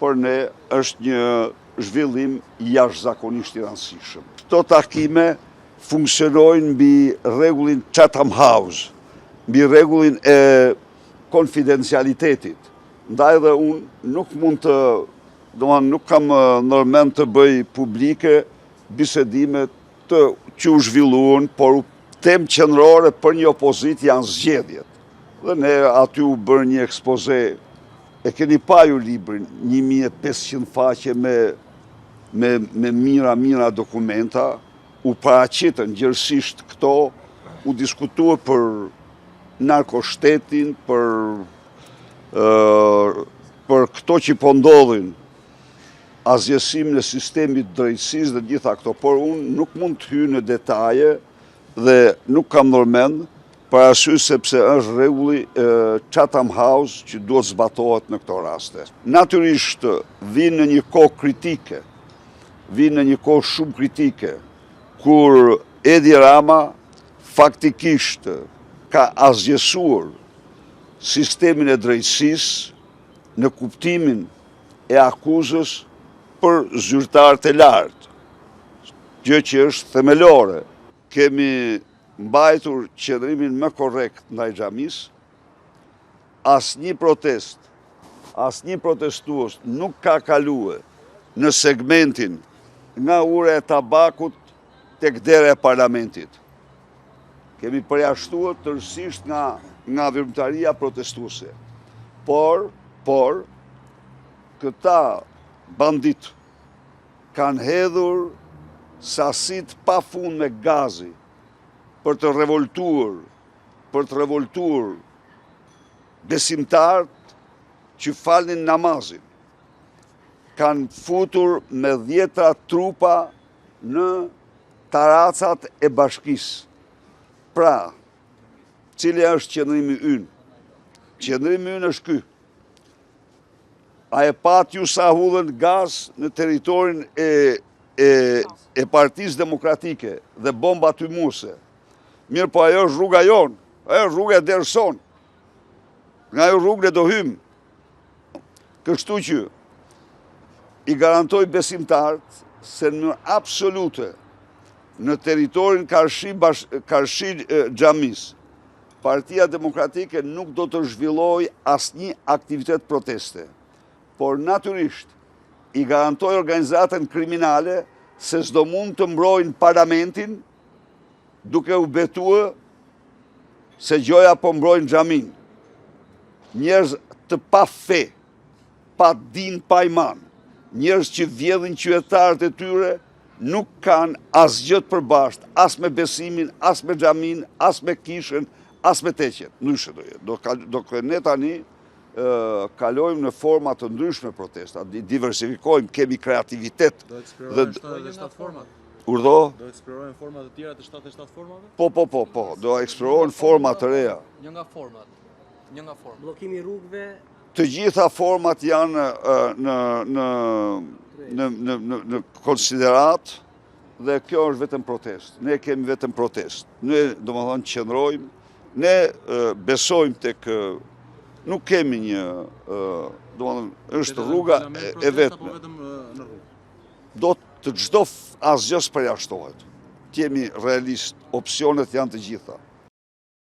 Për ne është një zhvillim jashtëzakonisht i rëndësishëm. Këto takime funksionojnë mbi rregullin Chatham House, mbi rregullin e konfidencialitetit. Ndaj dhe unë nuk mund të, domethënë nuk kam ndërmend të bëj publike bisedimet të që u zhvilluan, por temë qendrore për një opozitë janë zgjedhjet. Dhe ne aty u bërë një ekspoze, e keni pa ju librin, 1500 faqe me, me, me mijëra, mijëra dokumenta, u paraqitën gjerësisht këto, u diskutua për narkoshtetin, për, për këto që po ndodhin, asgjësimin e sistemit të drejtësisë dhe gjitha këto, por unë nuk mund të hyj në detaje dhe nuk kam ndërmend për arsye sepse është rregulli Chatham House që duhet zbatohet në këto raste. Natyrisht vijnë në një kohë kritike, vijnë në një kohë shumë kritike, kur Edi Rama faktikisht ka asgjësuar sistemin e drejtësisë në kuptimin e akuzës për zyrtarët e lartë, gjë që është themelore. Kemi mbajtur qëndrimin më korrekt ndaj xhamisë, asnjë protest, asnjë protestues nuk ka kalue në segmentin nga ura e tabakut tek dera e parlamentit. Kemi përjashtuar tërësisht nga nga veprimtaria protestuese. Por, por, këta banditë kanë hedhur sasi të pafundme gazi për të revoltuar, për të revoltuar besimtarët që falnin namazin. Kanë futur me dhjetra trupa në taracat e bashkisë. Pra, cili është qëndrimi ynë? Qëndrimi ynë është ky. A e patë ju sa hudhën gaz në territorin e, e, e Partisë Demokratike dhe bomba tymuese? Mirëpo ajo është rruga jonë, ajo është rruga e derës sonë. Nga ajo rrugë ne do hymë. Kështu që i garantoj besimtarët se në mënyrë absolute në territorin karshi, karshi xhamisë, Partia Demokratike nuk do të zhvillojë asnjë aktivitet proteste, por natyrisht i garantoj organizatën kriminale se s'do mund të mbrojnë parlamentin duke u betuar se gjoja po mbrojnë xhaminë. Njerëz të pa fe, pa din, pa iman, njerëz që vjedhin qytetarët e tyre, nuk kanë asgjë të përbashkët, as me besimin, as me xhaminë, as me kishën, as me teqenë. Ndryshe do jetë. Do, do ne tani kalojmë në forma të ndryshme protesta, diversifikojmë, kemi kreativitet. Do eksplorojmë 77 format. Urdhëro? Do eksplorojmë forma të tjera të 77 formave? Po, po, po, po, do eksplorohen forma të reja. Një nga format. Një nga format. Bllokimi i rrugëve. Të gjitha format janë në në në në në në konsideratë dhe kjo është vetëm protestë. Ne kemi vetëm protestë. Ne, domethënë, qëndrojmë, ne besojmë tek nuk kemi një, domethënë, është rruga e vetme. Do të çdo asgjë s'përjashtohet. Të jemi realistë, opsionet janë të gjitha.